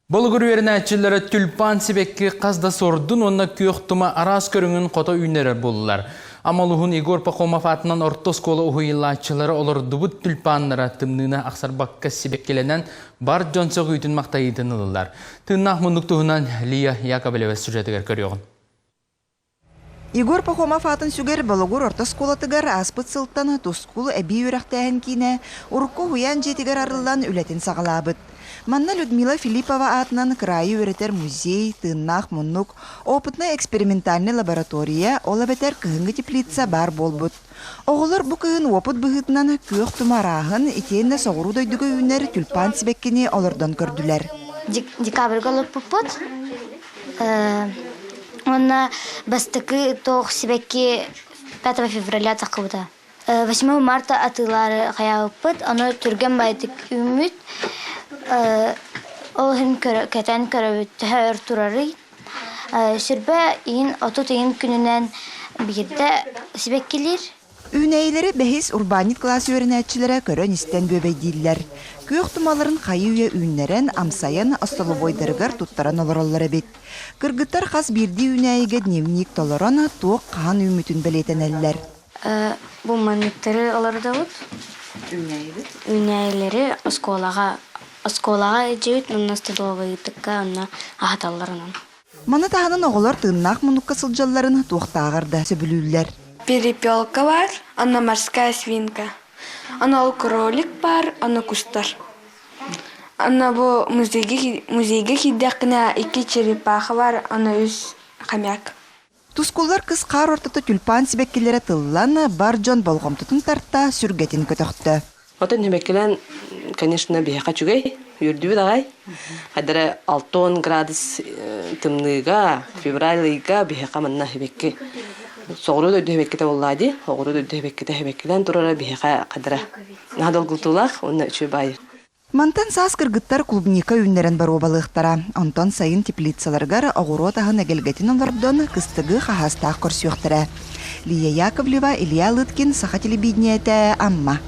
Болугур үөрэнээччилэрэ тюльпан сибэкки хас да сордун уонна күөх тума араас көрүҥүн хото үүннэрэр буоллулар. Амалуһун Егор Пахомов аатынан орто оскуола уһуйулааччылара олордубут тюльпаннара тымныыны ахсарбакка сибэккилэнэн бар дьон сөҕүүтүн-махтайыытын ылылар. Тыыннаах муннук туһунан Лия Яковлева сюжетыгар көрүөҕүн. Егор Пахомов аатын сүгэр Болугур орто оскуолатыгар ааспыт сылтан Тускул эбии үөрэхтээһин киинэ урукку уһуйаан дьиэтигэр арыллан үлэтин саҕалаабыт. Манна Людмила Филиппова аатынан кыраайы үөрэтэр музей, тыыннаах муннук, опытнай-экспериментальнай лаборатория, ол эбэтэр кыһыҥҥы теплица баар буолбут. Оҕолор бу кыһын уопут быһыытынан күөх тума арааһын итиэннэ соҕуруу дойдуга үүнэр тюльпан сибэккини олордон көрдүлэр. Декабрьга олорпуппут. Уонна бастакы туох сибэкки 5 февраля таххыбыта. 8 марта атыылаары хайаабыппыт, ону түргэн баайдык үүммүт. Ол иһин кэтэн көрөбүт төһө өр турарый. Сүрбэ иин 30 иин күнүнэн биирдэ сибэккилиир. Үүнээйилэри бэһис урбаанньыт кылаас үөрэнээччилэрэ көрөн-истэн бүөбэйдииллэр. Күөх тумаларын хайыы-үйэ үүннэрэн, амсайан, остолобуойдарыгар туттаран олороллор эбит. Кыргыттар хас биирдии үүнээйигэ дневник толорон, туох хаһан үүммүтүн бэлиэтэнэллэр. Бу манныктары олордобут. Үүнээйибит? Үүнээйилэри оскуолаҕа оскуолаҕа илдьибит уонна столовыйдыкка онно аһаталлар онон. Маны таһынан оҕолор тыыннаах муннукка сылдьалларын туохтааҕар да сөбүлүүллэр. Перепелка бар, аны морская свинка. Аны ол кролик бар, аны кустар. Аны бу музейга, музейга киирдэххинэ икки черепаха бар, аны үс хомяк. Тускуллар кыс хаар ортото тюльпан сибэккилэрэ тыллан, бар дьон болҕомтотун тарта, сүргэтин көтөхтө. Отон түмэккэлэн, конечно, биһиэхэ үчүгэй, үөрдүбүт аҕай. Хайдара 60 градус тымныыга, февраль ыйга биһиэхэ манна эбэкки соҕуруу дойду эбэккитэ буоллаа дии. Оҕуруу дойду эбэккитэ эбэккилэн турара биһиэхэ хайдара наһаа долгутуулаах уонна үчүгэй баайы. Мантан саас кыргыттар клубника үүннэрэн боруобалыахтара. Онтон сайын теплицаларыгар оҕуруот аһын эгэлгэтин олордон, кыстыгы хаһаастаах көрсүөхтэрэ. Лия Яковлева, Илья Лыткин, Саха телевидениетэ, Амма.